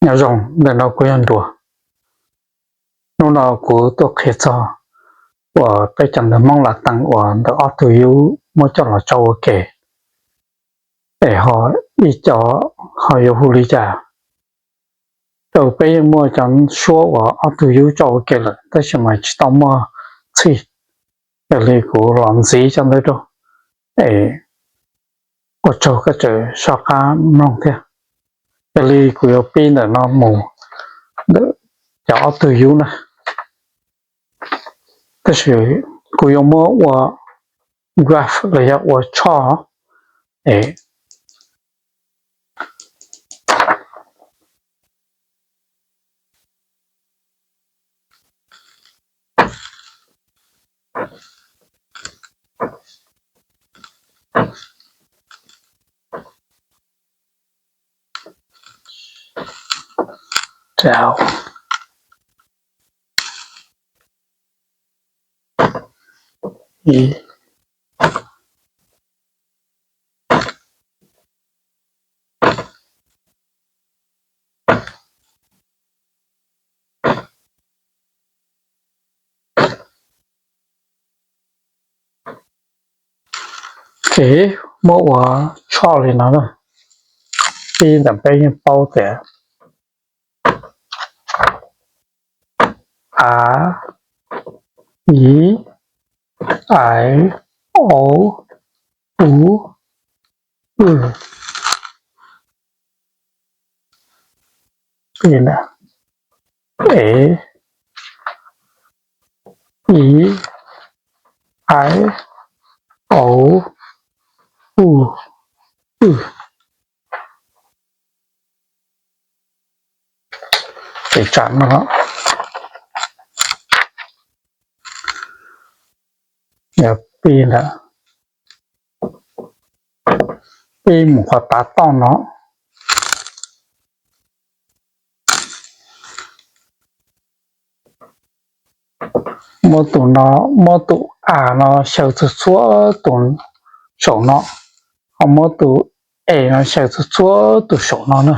Nyob zoo, ntawm no kuv yog Nruas. Hnub no kuv tuaj qhia txog uas peb cov ntawv Hmoob lav tees uas ntawm ob tug yub muab coj los tso ua ke, es ho ib co ho yuav hu li cas. Rau peb yeej muaj cov suab uas ob tug yub tso ua ke lawm tab sis mas tsis tau muaj txhij, yog li kuv los ntxiv cov ntawv rau, es ua tsaug koj tseem soj qab mloog thiab. Yog li kuv yuav pib ntawm no mus ntawm cov ob tug yub na, tab sis kuv yuav muab ua graph los yog ua chart, es Ces muab ua chart li no na, pib ntawm peb yeej paub tias a, i, ai, o, u, w, e, i, ai, o, u, w. Ces tsam no yog pib ntawm, pib mus qhov tav toj no. Muab tus no, muab tus a no xyaw txhua txhua tus saum no, ho muab tus e no xyaw txhua txhua tus saum no na.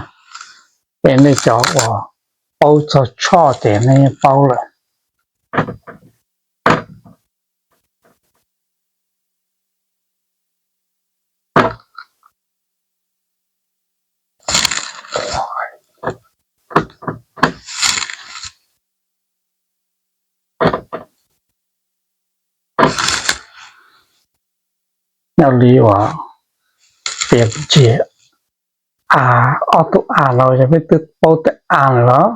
Es nej cov uas paub txog chart ces nej yeej paub lawm. Yog li uas piav ntsia a, ob tug a no yog peb twb paub tias a lawm los,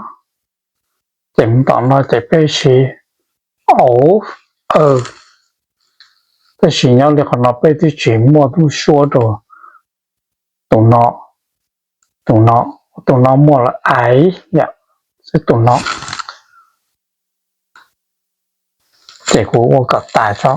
ces mus tom no ces peb siv au, aw, tab sis nyob li qhov no peb twb tsis muaj lub suab rau tus no, tus no, tus no muaj lawm ai, yam xwb tus no. Ces kuv ua kom tas tso.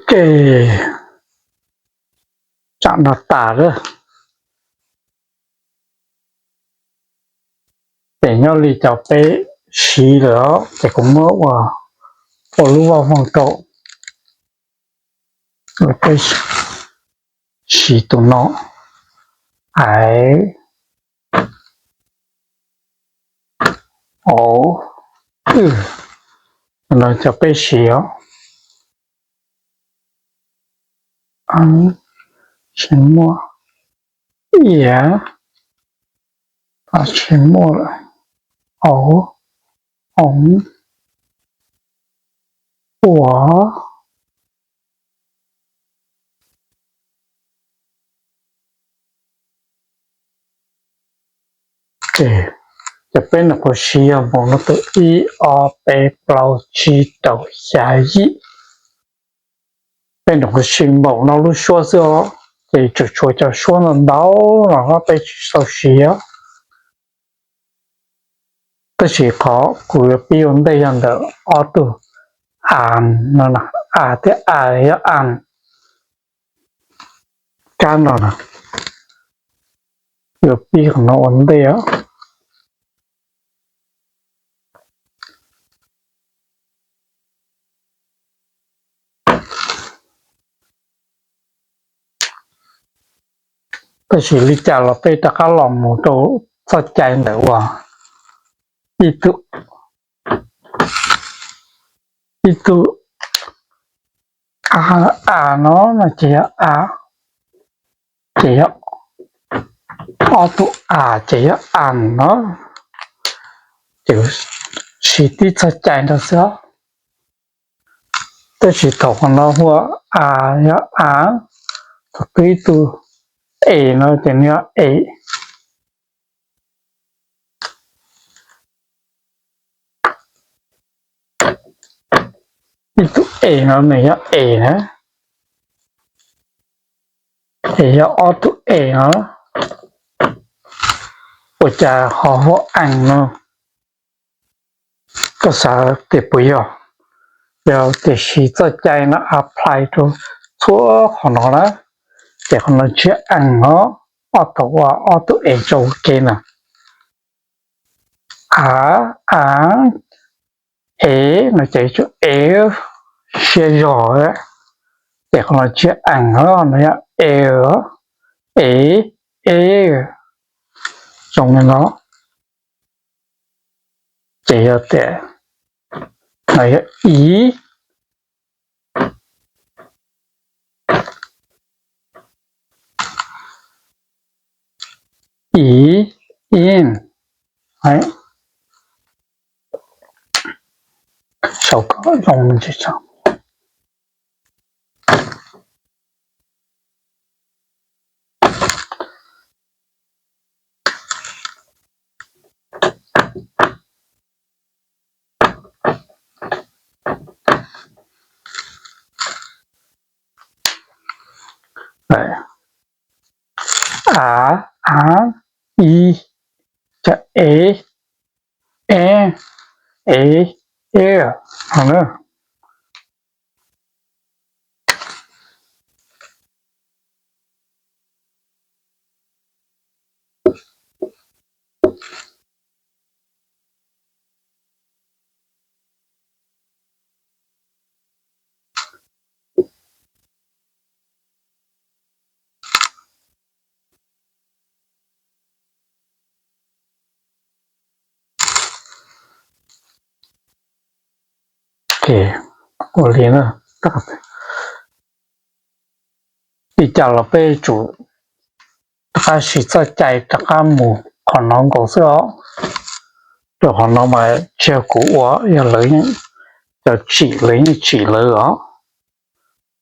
Ces tsam no tas lawm. Ces nyob li cov peb siv lawm ces kuv muab ua, ua lub vaj voog rau. Peb siv tus no, aiv, au, no cov peb siv os. Tsis muaj, iav, tsis muaj lawm, au, oov, uas. Ces peb nyuam qhuav siv yog npaum no tus ib ob peb plaub tsib rau xya yim. Peb nyuam qhuav siv npaum no lub suab xwb os, ces tseem tshuav cov suab ntau ntau los peb tsis tau siv. Tab sis qhov kuv yuav pib ua ntej yog ntawm ob tug a no, a thiab a yog a, kab no na, yuav pib qhov no ua ntej os. Tab sis li cas los peb rov qab los mus rau txoj cai ntawm uas ib tug, ib tug a, a no no ces yog a, ces yog ob tug a ces yog a no, ces siv tib txoj cai nrog xwb. Tab sis thaum qhov no hu ua a, yog a, thaum twg ib tug e no ces nws yog e. Ib tug e no nws yog e na, es yog ob tug e no, ua cas ho hu ua a no? Koj xav tias puas yog? Yog tiam sis txoj cai no apply rau txhua qhov no na, ces qhov no tsis yog a os, ob tug ua ob tug e rau ua ke na. A, a, e no ces tsum e siab zog, ces qhov no tsis yog a os, no yog e, e, e, zoo li no. Ces yog tias no yog i, i, in, sau kom zoo tsis txhob. A, a, i, cov e, e, e, e no na. Ces ua li na, li cas los peb tsum rov qab siv txoj cai rov qab mus qhov no nkaus xwb os. Rau qhov no mas tsis yog kuv ua, yog lawv yeej, cov tsim lawv yeej tsim lawv os.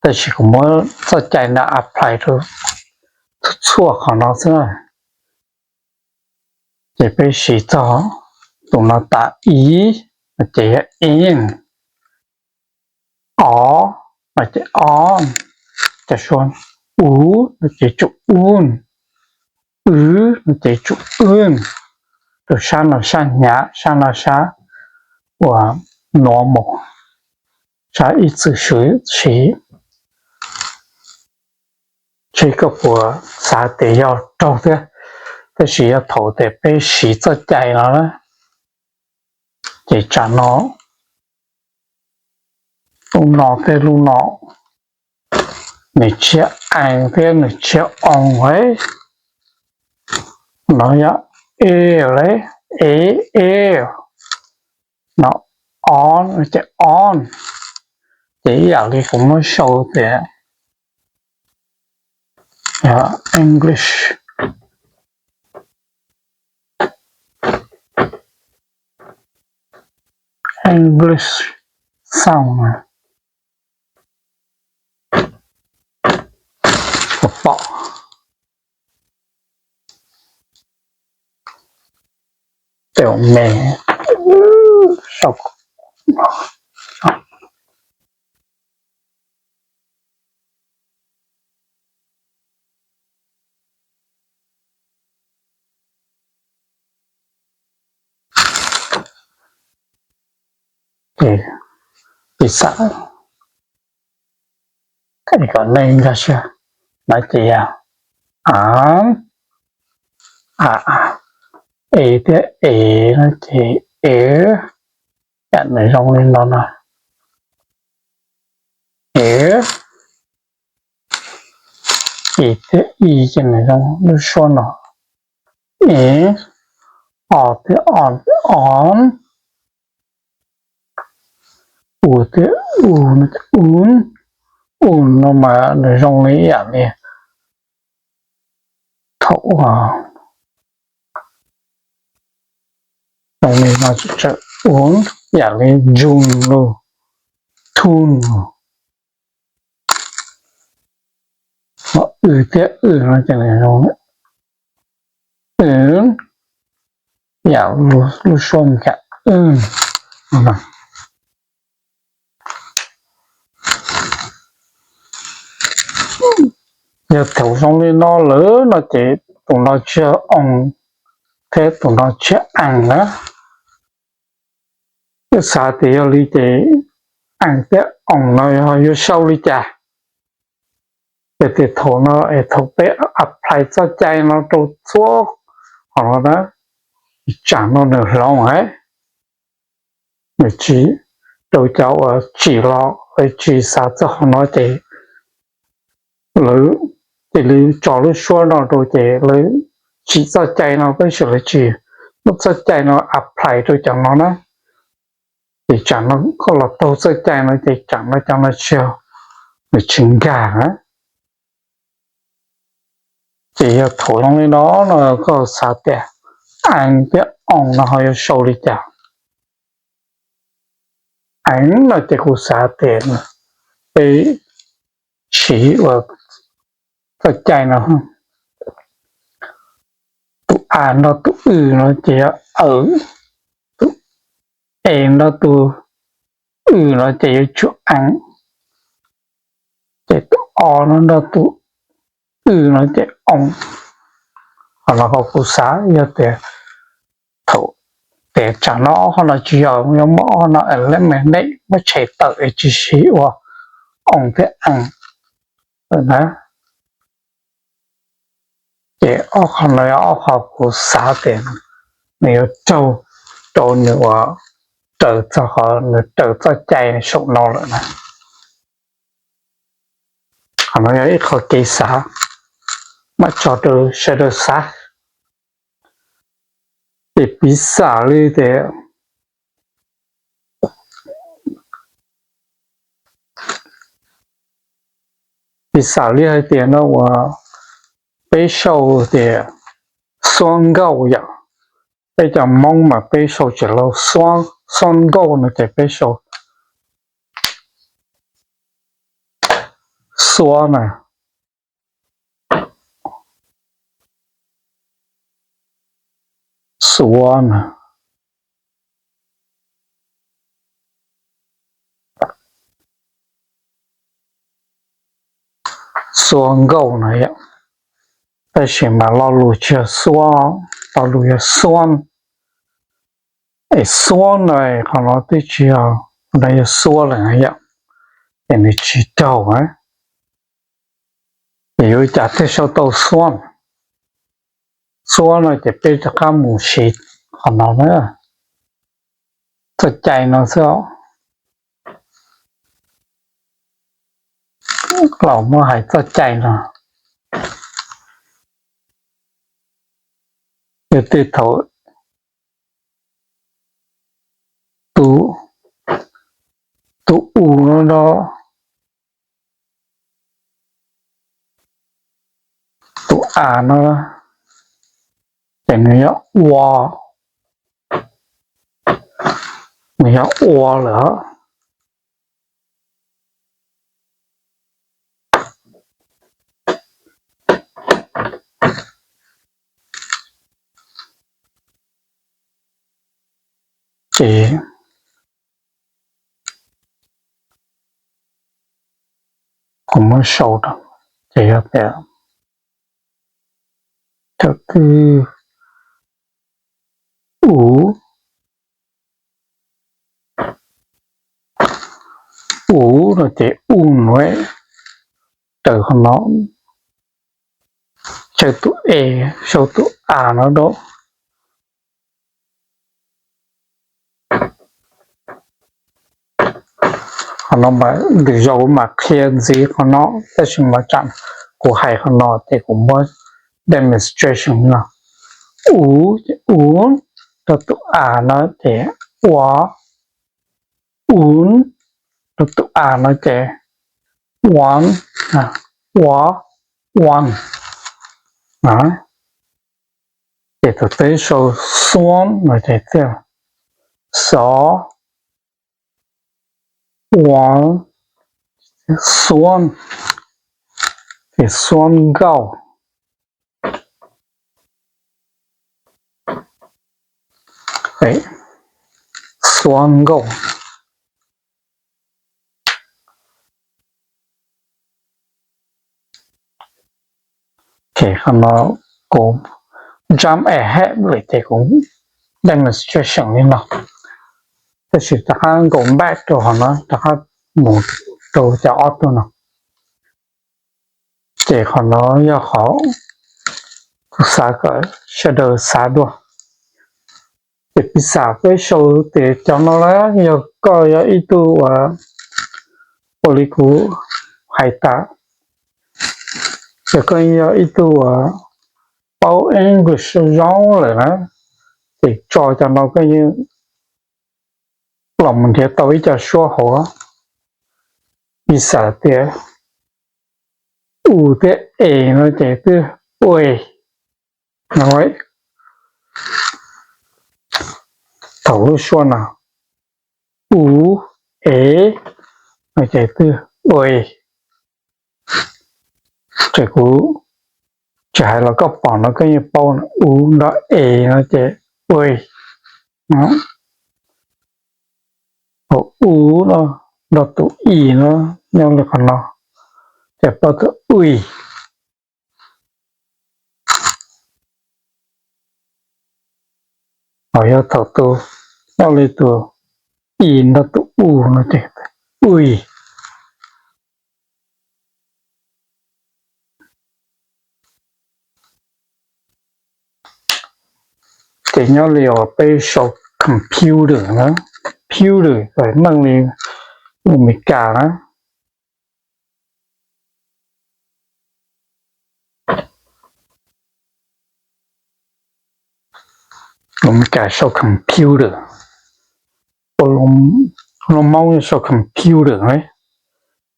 Tab sis kuv muab txoj cai no apply rau txhua qhov no xwb. Ces peb siv txog tus no tas i, no ces yog in, o, no ces o, cov suab u, no ces tsum un, w, no ces tsum un, rau sab no sab hnyav, sab no sab uas normal, sab ib txwm siv. Tsis koj puas xav tias yog raug thiab, tab sis yog thaum tias peb siv txoj cai no na, ces tsam no lub no thiab lub no nws tsis yog ees thiab nws tsis yog oos li. No yog ev li, ev, ev, no on ces on, ces ib yam li kuv muab sau tias English, English sound, pom tes me sau. Ces piv xam kom nej nkag siab, no ces yog a, a, e thiab e no ces ev, yam nws zoo li no no, ev, i thiab i ces nws zoo lub suab no, ev, o thiab o, on, u thiab u no ces un, un no mas nws zoo li yam li thaum zoo li no tseem un, yam li June los, June los, ho w thiab w no ces nws zoo, yam lub suab nkam, yog thaum zoo li no lawm no ces tus no tsis yog oos thiab tus no tsis yog ees na. Wb xav tias yog li ces ees thiab oos no yuav sau li cas? Yog tias thaum no es thaum peb apply txoj cai no rau txhua qhov no na, tsam no nws hloov heev, nws tsis, rau cov uas tsim los lawv tsis xav txog qhov no ces lawv cia li tso lub suab no rau ces lawv tsim txoj cai no tab sis lawv tsis muab txoj cai no apply rau cov no na. Ces tsam no koj los taug txoj cai no ces tsam no cov no tsis, nws tsis nkag na. Ces yog thaum zoo li no no koj xav tias ees thiab oos no ho yuav sau li cas? Ees no ces kuv xav tias peb siv ua txoj cai no, tus a nrog tus w no ces yog awm, tus e nrog tus w no ces yuav tsum ees, ces tus o no nrog tus w no ces oos. Qhov no kuv xav yog tias thaum tias tsam no ob qho no tsis yog, yuav muab ob qho no eliminate, muab tshem tawm es tsis siv ua oos thiab ees lawm na. Ces ob qho no yog ob qho kuv xav tias nws yuav raug rau nws uas raws txog qhov nws raws txoj cai saum no lawm na. Qhov no yog ib qho kev xav, mam tso rau sawv daws xav. Ces piv xam li tias, piv xam li hais tias no uas peb sau tias xuab nkauj yom, peb cov Hmoob mas peb sau tsis lauj, xuab nkauj no ces peb sau xuab na, xuab na. Xuab nkauj no yom, tab sis mas lo lus tsis yog xuab, lo lus yog xuab. Es xuab no qhov no twb tsis yog, qhov no yog xuab lawm yom, ces nws tsis raug na. Ces yuav ua cas thiaj sau tau xuab? Xuab no ces peb rov qab mus siv qhov no na, txoj cai no xwb. Los muab hais txoj cai no, yog tej thaum tus u no, tus a no, ces nws yog ua, nws yog ua lawm. Ces kuv muab sau rau, ces yog tias thaum twg u, u no ces u nuv raws qhov no, sau tus e, sau tus a no rau. Qhov no mas lwm zaus mam qhia ntxiv qhov no, tab sis mas tsam kuv hais qhov no ces kuv muab demonstration no. U, u rau tus a no ces ua, u rau tus a no ces one, ua, one. Ces thaum peb sau xuab no ces thiaj xov, ua, xuab, ces xuab nkauj, xuab nkauj. Ces qhov no kuv jump ahead lawm ces kuv demonstration li no, tab sis rov qab go back rau qhov no, rov qab mus rau cov ob tug no. Ces qhov no yog qhov kuv xav kom sawv daws xav dua. Ces piv xam peb sau tias cov no na, yog koj yog ib tug uas, ua li kuv hais tas, yog koj yog ib tug uas paub English zoo lawm na, ces tso cov no koj yeej los mus nrhiav tau ib co suab hauv. Piv xam tias u thiab e no ces twb ua no, thaum lub suab no u, e no ces twb ua. Ces kuv tsis hais los koj pom no koj yeej paub, u nrog e no ces ua. Hos u no nrog tus i no nyob li qhov no ces paub tias ui. Hos yog thaum tus nyob li tus i nrog tus u no ces ui. Ces nyob li uas peb sau computer na, computer neej li lus Meskas na. Lus Meskas sau computer, lus Hmoob sau computer,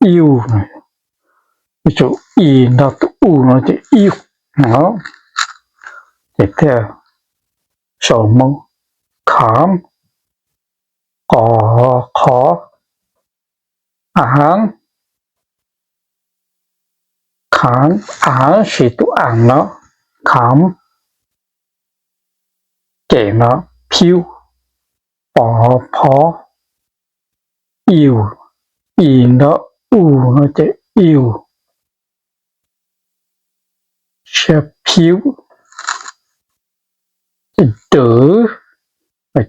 iu, ib tug i nrog tus u no ces iu, ces thiaj sau Hmoob, com, qo, qhov, a, com, a siv tus a no, com, ces no phiu, po, pho, iu, i nrog u no ces iu, siab phiu, dwv,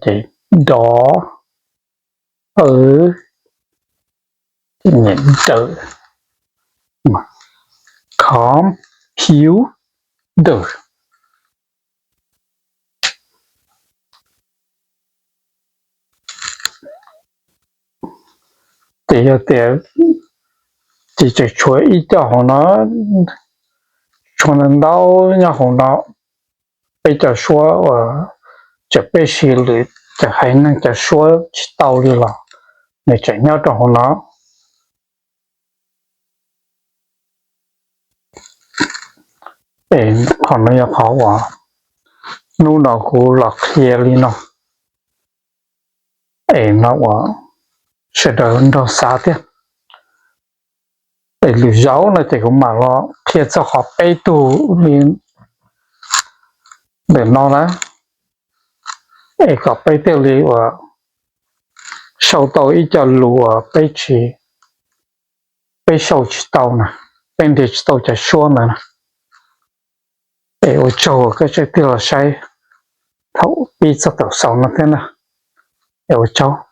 ces dov, aw, ces nyiam dawm, c, Computer. Ces yog tias, ces tseem tshuav ib co hauv no, tshuav ntau ntau nyob hauv no, peb cov suab uas tseem peb siv lwm cov haiv neeg cov suab tsis tau li los nws tseem nyob rau hauv no. Es qhov no yog qhov uas hnub no kuv los qhia li no, es no uas sawv daws nrog xav thiab. Es lwm zaus no ces kuv mam los qhia txog qhov peb tug li ntawm no na, es kom peb thiaj li uas sau tau ib co lus uas peb tsis, peb sau tsis tau na, peb nrhiav tsis tau cov suab ntawd na. Es ua tsaug uas koj tseem tig los saib thaum pib txog thaum xaus no thiab na. Es ua tsaug.